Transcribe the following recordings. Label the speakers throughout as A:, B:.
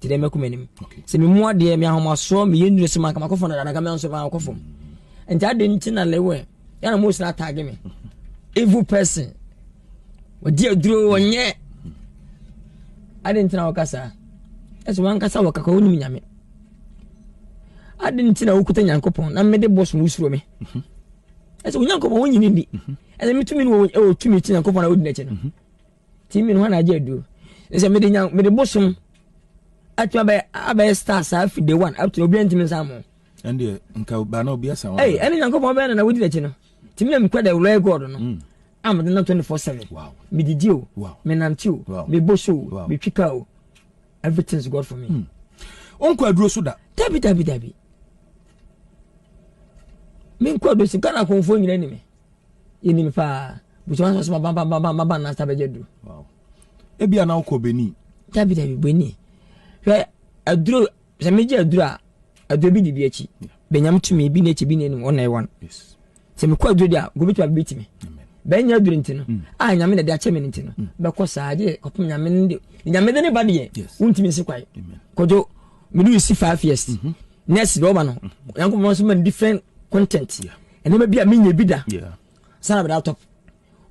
A: Nti dɛ mɛkɔ m'anim. Sɛ memu adeɛ, me ahomasoɔ, meyɛ nnuro sɛ manka makɔ fam dada, nka me nso makɔ fam. Nti ade nti na lewe yana mo sena tag me. Evil person. Wɔdi aduro wɔnyɛ. Ade nti na wɔka saa. Ɛsɛ wankasa wɔ kaka wonim Nyame. Ade nti na wokuta Nyankopɔn na mede bosom wosuro me. Ɛsɛ Onyankopɔn wonyini ni. Ɛsɛ metumi no wɔ tumi ti Nyankopɔn na wodi n'akyi no. Ti mi no hɔ na agye aduro. Ɛsɛ mede nya mede bosom atumi abɛyɛ star saa fi day one up to obi ntumi nsa mo.
B: Ɛndeɛ nka ba na obi asa wɔn.
A: Ɛy ɛne Nyankopɔn bɛyɛ na na wodi n'akyi no. Ti mi na mekɔ the real God no. A mede nam 24/7. Medidi o. Menante o. Mebɔ so o. Metwi kaa o. Everything's God for me.
B: Wonkɔ aduro so da?
A: Dabi, dabi, dabi. Menkɔ aduro so. Ghana akɔmfoɔ nyina ni me. Yɛnim paa. Busua nso so ba ba ba ba ba na asa bɛgye aduro.
B: Ebia na wokɔ Benin.
A: Dabi, dabi, Benin. Hwɛ, aduro, sɛ megye aduro a, aduro bi di bi akyi. Benyam tumi bi n'akyi bi n'anim ɔna ɛwɔ no. Sɛ mekɔ aduro deɛ a, gobi tumi abɛbi tumi. Bɛnyɛ aduro nti no, a Nyame na de akyɛ me nti no, bɛkɔ saa gye kɔpem Nyame no de. Nyame de ne ba deɛ, wontumi nsi kwae. Kɔdwo, mede wo si 5 years. Next deɛ ɔba no, Nyankopɔn nso ma no different content. Ɛnneɛma bi a menyɛ bi da. Sana bɛda top.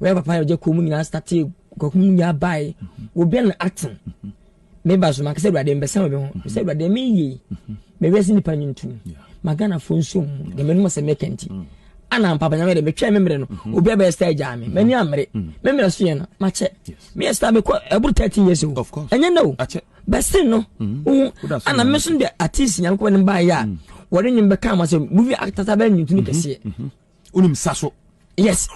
A: Wɔyɛ papa yɛ ɔgye kɔn mu nyinaa start kɔkɔm mu nyinaa bae. Obi na acting. Meba so maka sɛ Awurade mbɛsa me ho. Sɛ Awurade meyie. Mewɛ sɛ nipa nyintum. Ma Ghanafoɔ nso mu. Deɛ m'anim sɛ mɛka nti. Ana mpapa Nyame de metwɛn me mmerɛ no. Obi abɛyɛ star gyaa me. M'ani ammere. Me mmerɛ so yɛ no makyɛ. Meyɛ star mekɔ ɛboro 13 years o. Ɛnyɛ no o. Bɛsen no. Wohu ana me so de artist Nyankopɔn ne baayɛ a wɔde nwom bɛka ama sɛ movie actors abɛyɛ nnwonto no kɛseɛ.
B: Wonim sa so.
A: Yes.